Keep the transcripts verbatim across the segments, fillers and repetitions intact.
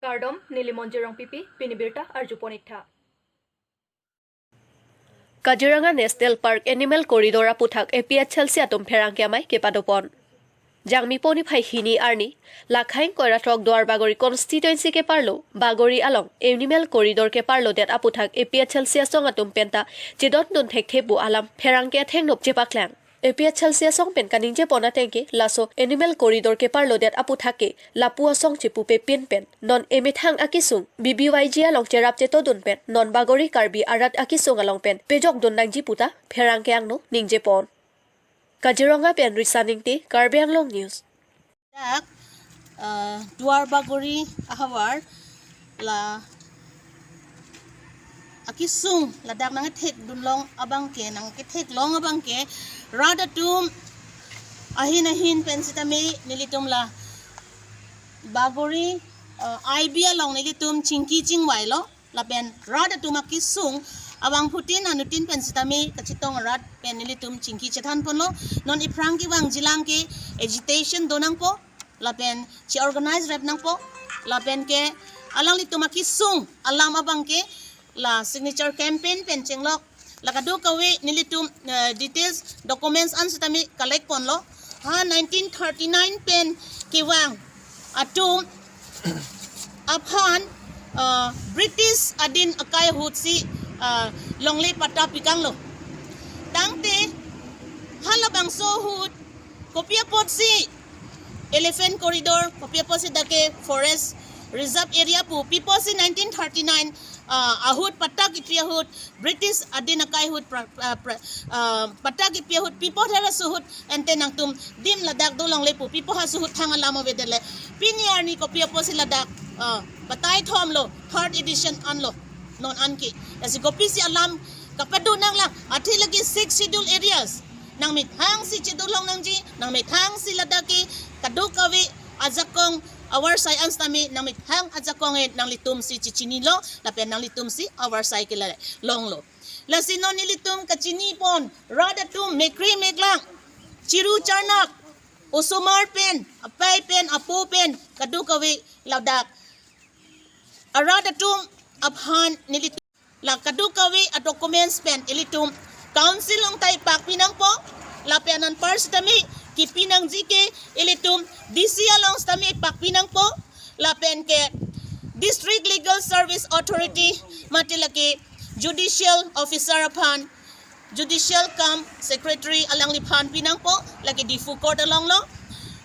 Kardom, neli Monjir Rongpipi, pini birta arjupon ik tha. Kaziranga National Park Animal Corridor aputhak A P H L C atum pherangke amei kepadopon. Jangmi poni phai hini arni, Lakhaing Koiratrok Duarbagori constituency keparlo, Bagori along Animal Corridor keparlodet aputhak A P H L C asong atum penta chedondun thekthe pu alam pherangke athengno chepaklang. A P H L C asong pen kaningjepon ateng ke laso Animal Corridor keparlodet aputhak ke lapu asong chepupepin pen non emethang akesung B B Y G along cherap chetodun pen non Bagori Karbi arat akesung along pen pejokdun nangji puta pherangke angno ningjepon. Kaziranga pen Risa Ningti, Karbi Anglong News. Dak, eh, Duarbagori ahavar la akesung ladak nangkethekdunlong abangke, nangketheklong abangke, rat atum ahin ahin pen sitame nelitum la Bagori, eh, I B along nelitum chingki chingvailo. Lapen rat atum akesung abangphutin anuttin pen sitame kachetong rat pen nelitum chingki chethanponlo. Non iphrang kevang jilang ke agitation do nangpo, lapen che-organize rep nangpo, lapen ke alanglitum akesung alam abangke la signature campaign pen chenglok, la kadokave nelitum, eh, details, documents an sitame collect ponlo. Ha nineteen thirty-nine pen kevang atum aphan, eh, British adin akai ahut si, eh, longle patta pikanglo. Tangte halabangso ahut kopi apotsi Elephant Corridor, kopi apotsi dak ke forest reserve area pu pi apotsi nineteen thirty-nine, ah, ahut patta kipi ahut, British adin akai ahut pra-, pra-, pra-, ah, patta kipi ahut, pi apot halaso ahut ante nangtum adim ladak dolongle pu, pi apot halaso ahut thang alam avedetlo. Pini arni kopi apotsi ladak, ah, batai thomlo, third edition anlo, non anke. Lasi kopisi alam kapado nanglang, athe lake Sixth Schedule areas nangmethang si chedolong nangji, nangmethang si ladak ke kadokave ajakong avarsai an sitame nangmethang ajakong e nanglitum si chechinilo, lapen nanglitum si avarsai ke la longlo. Lasi non nelitum kachinipon, rat atum mekri meklang, chiru charnak, osomar pen, apei pen, apo pen, kadokave ladak arat atum aphan nelitum la kadokave a-documents pen ilitum council along ta ipakpi nangpo, lapen anpar sitame kipi nangji ke ilitum D C along sitame ipakpi nangpo, lapen ke District Legal Service Authority mate lake judicial officer aphan, judicial cum secretary alangliphan pinangpo, lake Diphu court alonglo.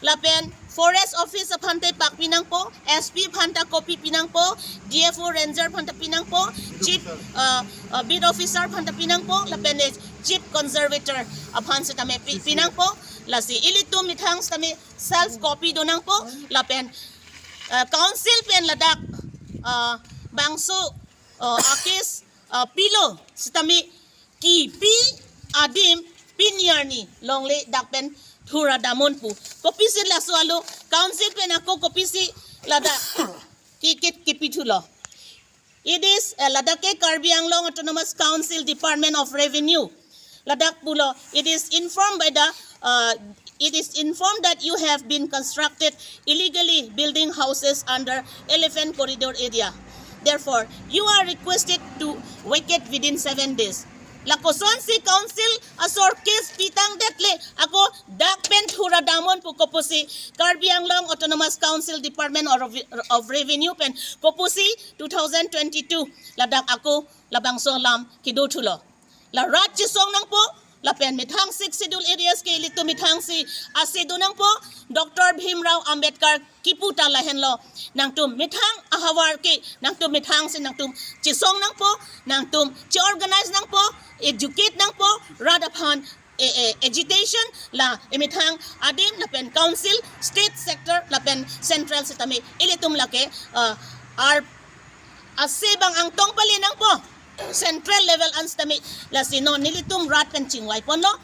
Lapen forest office aphan ta ipakpi nangpo, S P aphan ta copy pinangpo, D F O ranger aphan ta pinangpo, chief, uh, uh, beat officer aphan ta pinangpo, lapen eh, chief conservator aphan sitame pi-, pinangpo. Lasi ilitum methang sitame self copy do nangpo, lapen, uh, council pen ladak, uh, bangso, uh, a-case, uh, pilo sitame kipi adim pini arni longle dak pen thura damnon pu. Kopisi laso alo council pen ako kopisi ladak ki, ki, kipi thulo. It is, uh, ladak ke Karbi Anglong Autonomous Council Department of Revenue. Ladak pulo, it is informed by the, uh, it is informed that you have been constructed illegally building houses under Elephant Corridor area. Therefore, you are requested to vacate within seven days. Lakoson si council asor case pitang detle ako dak pen thura damnon pu kopusi Karbi Anglong Autonomous Council Department of, of Revenue pen kopusi two thousand twenty-two ladak ako labangso alam kedo thulo. La rat chesong nangpo, lapen methang Sixth Schedule areas ke ilitum methang si ase do nangpo, Doctor Bhimrao Ambedkar kipu ta lahenlo. Nangtum methang ahavar ke, nangtum methang si nangtum chesong nangpo, nangtum che-organize nangpo, educate nangpo, rat aphan, eh, eh, agitation la emethang adim lapen council, state sector lapen central sitame ilitum lake, uh, ar ase bang angtong pali nangpo. Central level an sitame lasi non nelitum rat pen chingvai ponlo.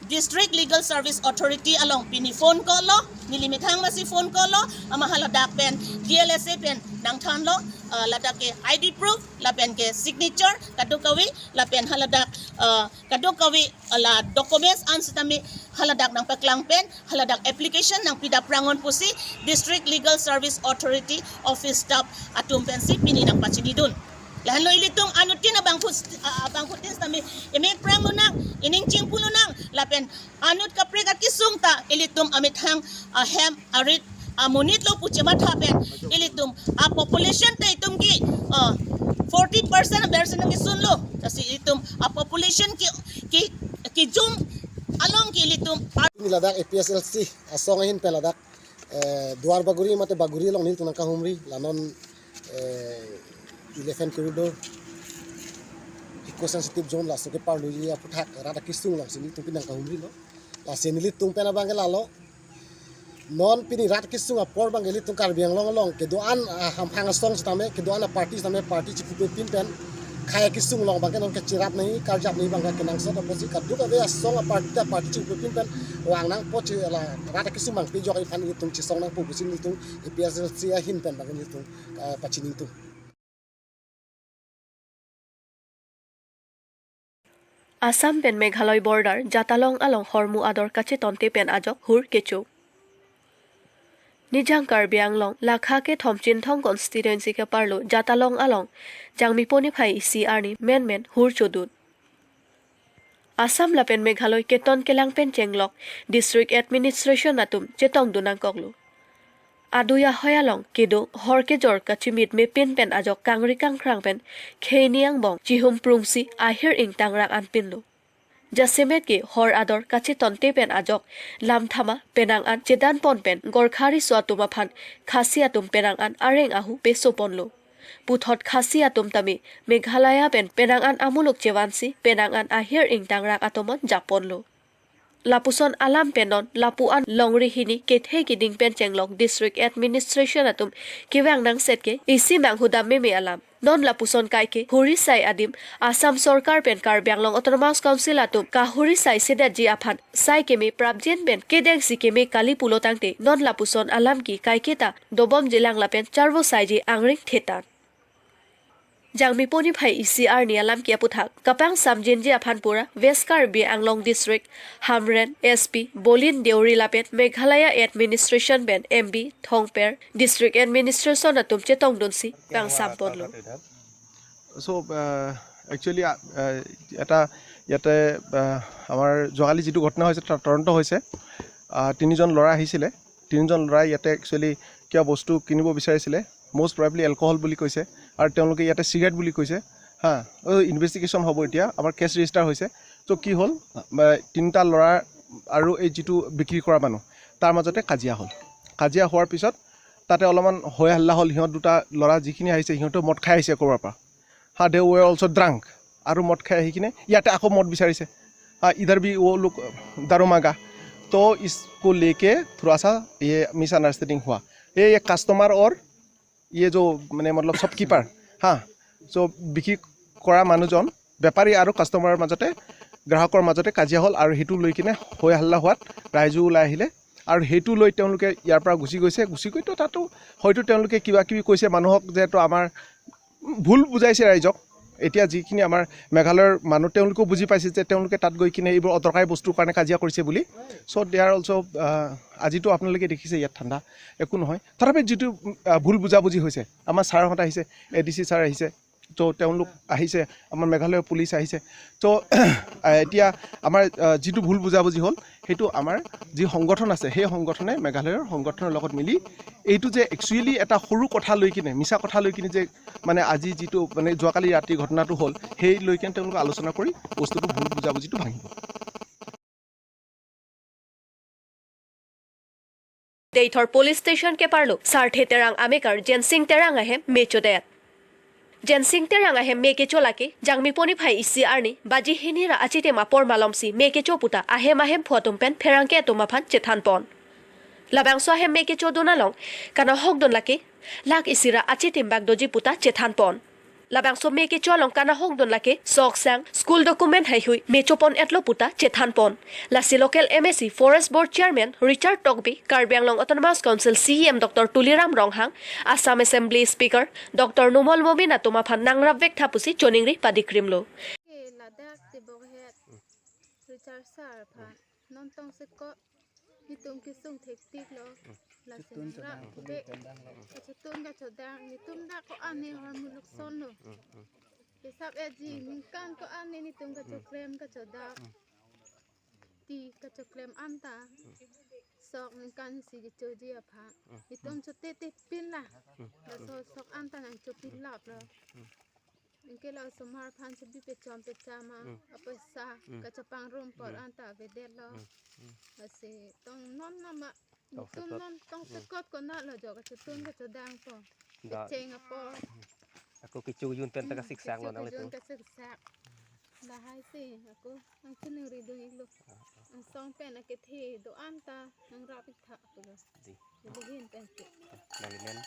District Legal Service Authority along pini phone call lo, neli methang masi phone call lo, ama haladak pen D L S A pen Nangthanlo, uh, ladak ke I D proof, lapen ke signature, kadokave, lapen haladak, uh, kadokave, uh, la documents an sitame haladak nangpaklang pen, haladak application nangpidaprangon pusi District Legal Service Authority office staff atum pensi pini nangpachinidun. Lahenlo ilitum anuttin abangphu, uh, abangphutin sitame emekpranglonang, ining chingpulonang, lapen anut kaprek akesung ta ilitum amethang ahem arit amonitlo pu chematha pen ilitum a population ta itum ke, uh, forty percent percent nangkesunlo. Lasi itum a population ke, ke, kejum along ke ilitum a- Pini ladak A P H L C asong ahin pen ladak, eh, Duar Bagori mate Bagori along nelitum nangkahumri, la non, eh, eleven corridor, eco sensitive zone, laso keparlo ji aphuthak rat akesung alongsi nelitum pini nangkahumrilo. Lasi nelitum pen abang ke lalo. Non pini rat kesung apor abang ke ilitum Karbi Anglong along kedo-an, ah, hamphang asong sitame, kedo-an a party sitame, party chipupepin pen khei akesung along abang ke non kachirap nangji, karjap nangji abang ke kenangsot apotsi kadokave asong a party ta party chipupepin pen vang nangpo, chi la rat akesung abang pejok aphan ilitum chesong nangpo pusi nelitum A P H L C ahin pen abang nelitum, ah, pachini nelitum. Assam pen Meghalaya border Jatalong along hormu ador kachetonte pen ajok hur kecho. Nijang Karbi Anglong lakha kethom Chinthong constituency keparlo Jatalong along Jangmipo niphai isi arni menmen hur chodun. Assam lapen Meghalaya keton kelang pen chenglok District Administration atum chetongdun nangkoklo. Adui ahoi along kedo hor kejor kachimitme pin pen ajok kangri kangkrang pen khei ni angbong chihumprungsi ahir ingtangrak an pinlo. Jasemet ke hor ador kachetonte pen ajok lamthama penang an chedanpon pen Gorkha riso atum aphan Khasi atum penang an areng ahu pesoponlo. Puthot Khasi atum tame Meghalaya pen penang an amuluk chevansi penang an ahir ingtangrak atomon japonlo. Lapuson alam pen non lapu-an longri hini kethe kiding pen chenglok District Administration atum kevang nangset ke isi manghudam meme alam. Non lapuson kaike huri sai adim Assam Sorkar pen Karbi Anglong Autonomous Council atum kahuri sai sedetji aphan sai keme prapjin pen kedengsi keme kali pulo tangte non lapuson alam ke kaiketa dobomjilang lapen charvo saiji angring thetan. Jangmipo niphai isi arni alam ke aphuthak kapangsamjinji aphan pura West Karbi Anglong District Hamren S P Bolin Deuri lapen Meghalaya Administration pen M B Thongper District Administration atum chetongdunsi pangsamponlo. So, uh, actually, uh, uh, এটা ইয়াতে, uh, আমাৰ যোৱাকালি যিটো ঘটনা হৈছে, তাত তদন্ত হৈছে। Uh, তিনিজন ল'ৰা আহিছিলে, তিনিজন ল'ৰাই ইয়াতে একচুৱেলি কিবা বস্তু কিনিব বিচাৰিছিলে, মষ্ট প্ৰবেবলি এলকহল বুলি কৈছে, আৰু তেওঁলোকে ইয়াতে চিগাৰেট বুলি কৈছে। হা, ইনভেষ্টিগেশ্যন হ'ব এতিয়া, আমাৰ কেছ ৰেজিষ্টাৰ হৈছে। তো কি হ'ল, আহ, তিনিটা ল'ৰা আৰু এই যিটো বিক্ৰী কৰা মানুহ, তাৰ মাজতে কাজিয়া হ'ল। কাজিয়া হোৱাৰ পিছত তাতে অলপমান হৈ হাল্লা হ'ল। সিহঁত দুটা ল'ৰা যিখিনি আহিছে, সিহঁতেও মদ খাই আহিছে ক'ৰবাৰ পৰা। হা, they were also drunk। আৰু মদ খাই আহি কিনে ইয়াতে আকৌ মদ বিচাৰিছে। হা, ইধাৰ ভি ৱো লোগ দাৰু মাংগা। তো ইছকো লেকে থোৰা সা য়ে মিছআণ্ডাৰষ্টেণ্ডিং হুৱা। এই কাষ্টমাৰ অৰ ইয়ে যো মানে মতলব শ্বপকিপাৰ, হা, চ' বিক্ৰী কৰা মানুহজন, বেপাৰী আৰু কাষ্টমাৰৰ মাজতে, গ্ৰাহকৰ মাজতে কাজিয়া হ'ল আৰু সেইটো লৈ কিনে হৈ হাল্লা হোৱাত ৰাইজো ওলাই আহিলে আৰু সেইটো লৈ তেওঁলোকে ইয়াৰ পৰা গুচি গৈছে। গুচি গৈ তো তাতো হয়তো তেওঁলোকে কিবা কিবি কৈছে মানুহক যে তো আমাৰ ভুল বুজাইছে ৰাইজক। এতিয়া যিখিনি আমাৰ মেঘালয়ৰ মানুহ তেওঁলোকেও বুজি পাইছে যে তেওঁলোকে তাত গৈ কিনে এইবোৰ অদৰকাৰী বস্তুৰ কাৰণে কাজিয়া কৰিছে বুলি। চ' they are also, আহ, আজিতো আপোনালোকে দেখিছে ইয়াত ঠাণ্ডা, একো নহয়। তথাপি যিটো, আহ, ভুল বুজাবুজি হৈছে, আমাৰ ছাৰহঁত আহিছে, এ ডি চি ছাৰ আহিছে, তো তেওঁলোক আহিছে, আমাৰ মেঘালয়ৰ পুলিচ আহিছে। তো, আহ, এতিয়া আমাৰ, আহ, যিটো ভুল বুজাবুজি হ'ল, সেইটো আমাৰ যি সংগঠন আছে, সেই সংগঠনে মেঘালয়ৰ সংগঠনৰ লগত মিলি এইটো যে একচুৱেলি এটা সৰু কথা লৈ কিনে, মিছা কথা লৈ কিনে যে মানে আজি যিটো মানে যোৱাকালি ৰাতি ঘটনাটো হ'ল, সেই লৈ কিনে তেওঁলোকে আলোচনা কৰি বস্তুটো ভুল বুজাবুজিটো ভাঙিব। Deithor police station keparlo Sarthe Terang amekar Jensing Terang ahem me chodet. Jensing Terang ahem me kecho lake Jangmipo niphai isi arni baji hini ra achitim apor malomsi me kecho puta ahem ahemphu atum pen pherangke atum aphan chethanpon. Labangso ahem me kechodun along kanahokdun lake lakh isi ra achitim bak doji puta chethanpon. Labangso me kecho along kanahokdun lake sok sang, school document heihui me chopon-etlo puta chethanpon. Lasi local M A C Forest Board Chairman Richard Tokbi, Karbi Anglong Autonomous Council C E M Doctor Tuliram Ronghang, Assam Assembly Speaker Doctor Numal Momin atum aphan nangrapvek tha pusi choningri padikrimlo. Ke ladak tebok het Richard sir aphan non tongsekot netum kesung thektiklo. Lasi nangrapvek, kachetun kachodang, netum dak ko-an ne ahormu lukson lo. Hisap-etji ningkan ko-an ne netum kachoklem kachodak, ti kachoklem anta sok ningkan isi kechoji aphan netum chotete pin la. Laso sok anta nangchopilaplo. Anke la osomar aphan chebi pechom pechama, apaisa kachepangrum apor anta avedetlo. Lasi tong non nama, netum non tongsekot konatlo jo kachetun kachodangpo. Da. Kecheng apor. Ako kechojun pen ta kasiksak lo nang kechojun letu. Kasiksak. Lahai si ako nangchiningridun iklo. Angsong pen akethe do-an ta nangrap-ik tha ako lo. Di. Lahin pen ke. Nang inen.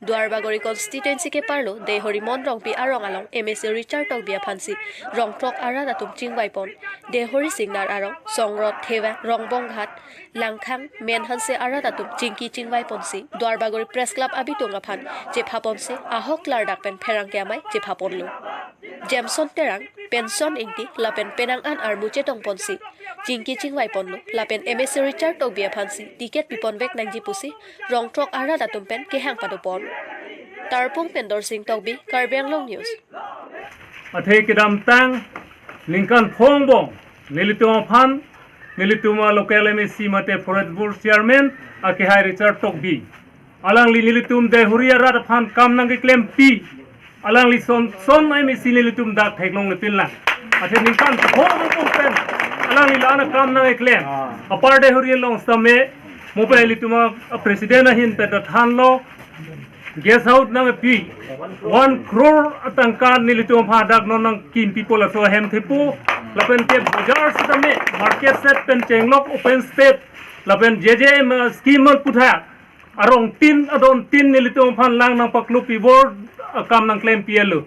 Duarbagori constituency keparlo Deihori Mon Rongpi arong along M A C Richard Tokbi aphansi rongthrok arat atum chingvaipon. Deihori Singnar arong, Songrot, Thevang, Rongbonghat, Langkhang, Menhanse arat atum chingki chingvaiponsi Duarbagori Press Club abitung aphan chephaponsi ahok klardak pen pherangke amei chephaponlo. Jameson Terang, Penson Ingti lapen penang an armu chetongponsi chingki chingvaiponlo lapen M A C Richard Tokbi aphansi ticket piponvek nangji pusi rongthrok arat atum pen kehang padopon. Tarpung pen Dorsing Tokbi, Karbi Anglong News. Athe kedamtang ningkan phongbong nelitum aphan, nelitum a local M A C mate Forest Board Chairman akehai Richard Tokbi, alangli nelitum Deihori arat aphan kam nangkeklempi, alangli son son M A C nelitum dak theklongle pinlang. Athe ningkan phongbong pen alangli la-an akam nangkeklem. Apar Deihori along sitame, mo pen ilitum a president ahin pen ta thanlo, guest house nangpi, one crore atangka nelitum aphan dak non nangkimpipo laso ahem thepo, lapen ke bojar sitame, market shed pen chenglok open stage, lapen J J M, uh, scheme along puthot arong tin adon tin nelitum aphan lang nangpaklupi bor akam nangklempi alo.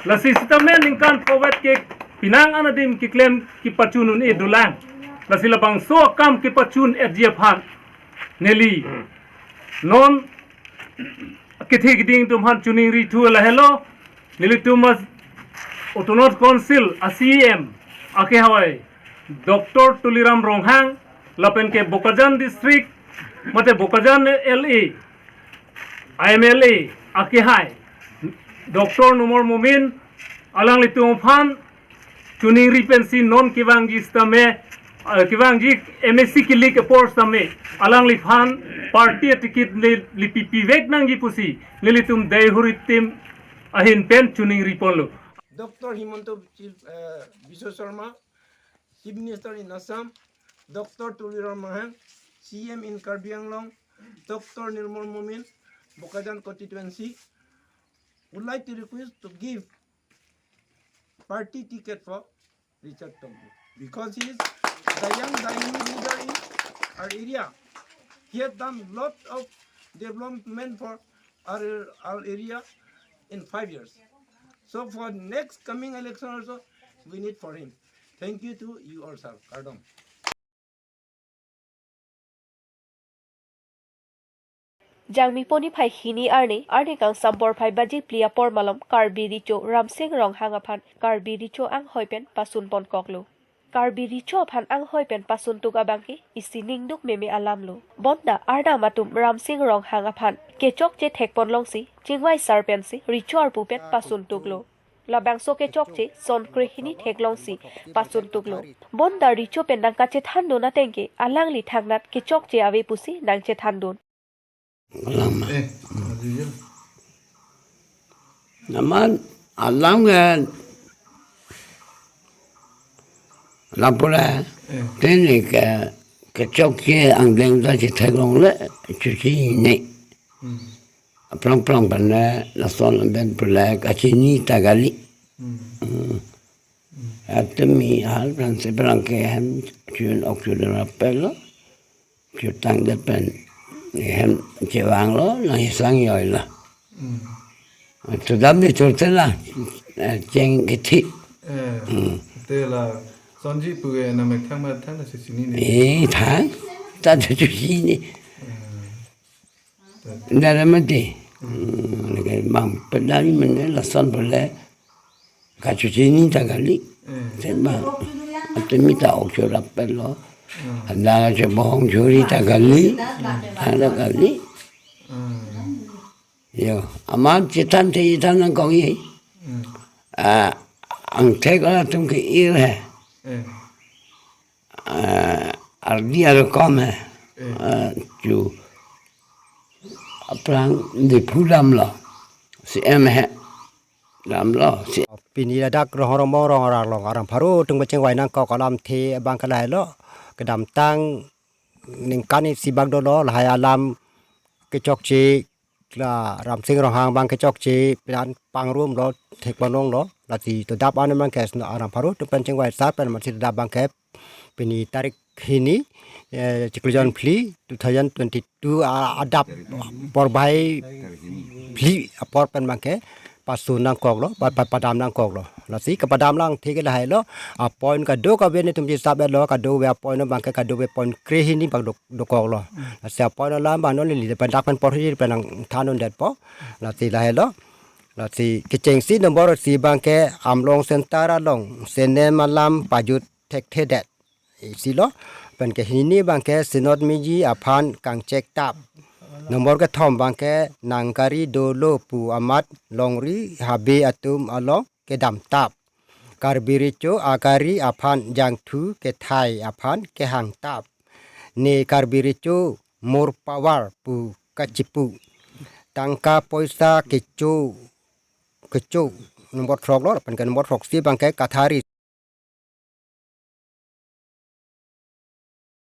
Lasi sitame ningkan phongo-vet ke penang an adim keklem kepachun un-e dolang. Lasi labangso akam kepachun-etji aphan neli non kethe keding atum aphan choningri thu lahelo. Nelitum a Autonomous Council a C E M akehai Doctor Tuliram Ronghang, lapen ke Bokajan District mate Bokajan L A, M L A akehai Doctor Numal Momin, alanglitum aphan choningri pensi non kevangji sitame, eh, kevangji M A C kelik apor sitame, alangliphan party ticket neli pipivek nangji pusi nelitum Deihori atum ahin pen choningri ponlo. Doctor Himanta Chief, uh, Biswa Sarma, Chief Minister in Assam, Doctor Tuliram Ronghang, C M in Karbi Anglong, Doctor Numal Momin, Bokajan constituency, would like to request to give party ticket for Richard Tokbi because he is the young dynamic leader in our area. He has done lot of development for our, our area in five years. So for next coming election also, we need for him. Thank you to you all, sir. Kardom. Jangmi poni phai hini arni, arni kangsam porphai baji phli apor malom Karbi Recho Ramsing Ronghang aphan Karbi Recho anghoi pen pasun ponkoklo. Karbi Recho aphan anghoi pen pasun tuk abangke isi ningduk meme alamlo. Bonta ardam atum Ramsing Ronghang aphan kechokche thekpon longsi chingvai sar pensi Recho arpu pen pasun tuklo. Labangso kechokche son krehini theklongsi pasun tuklo. Bonta Recho pen nangkachethandun atengke alangli thangnat kechokche ave pusi nangchethandun. Langma. Eh, aduh, ya. Naman alam kan lapore tene ke kechokche angdeng ta chetheklongle chuchi ne. Hmm. Prong prong pen lason pen pule kachini ta kali. Hmm. Hmm. Atumi hal prang se prang ke hem chun ok chun rapelo. Chutang de pen Hem chevanglo, nang isang yoilo. Hmm. Tudam ni churte la, eh, cheng kithi. Eh, Hmm. Te la, sonji pu ke nang methang methang la si chini ni. Eh, thang. Ta ta chu chini. Eh. Dara mati. Hmm, lagi mang pedari mene lason bole. Kachu chini ta kali. Hmm. Seba. Atu mita ok churap pelo. Hmm. Ada che bohong churi ta kali. Ada kali. Hmm. Yo, amat chethan te chethan nangkok ye. Hmm. Ah, angthek latum ke-ir he. Hmm. Ah, ardi arokom he. Hmm. Ah, chu aphrang Diphu damlo. C M he. Damlo. Si Pini ladak Ronghang Rongmong Ronghang Rarlong aram pharo atum kachingvai nangkok alamthe abang ke lahelo. Kedamtang ningkan isi bak dolo, lahai alam kechokche la Ramsing Ronghang abang kechokche pen pangrumlo, thek panonglo, lasi tudap an abang ke aram pharo atum pen chingvai sar pen masi tudap abang ke pini tarik hini, eh, chiklo jon phli, two thousand twenty-two a-, adap porbhai phli apor pen abang ke pasu nangkoklo, pa-, pa-, padam nangkoklo. Lasi kepadam lang thik lahelo, apoint kadokave netum chisap etlo, kadokave apoint abang ke kadokave point krehini bak dok-, dokoklo. Lasi apoint alam abang non lili pen dak pen porhi pen nangthan undetpo. Lasi lahelo. Lasi kechengsi nombor isi abang ke Amlong Center along, C N M alam pajut thekthedet. Isi lo, pen ke hini abang ke Sinot Miji aphan kangchek tap. Nombor kethom abang ke nang kari dolo pu amat longri habe atum along kedam tap. Karbi Recho akari aphan jangthu kethai aphan kehang tap. Ne Karbi Recho more power pu kachipu. Tangka poisa kecho kecho nombor throk lo, pen ke nombor throksi abang ke Kathari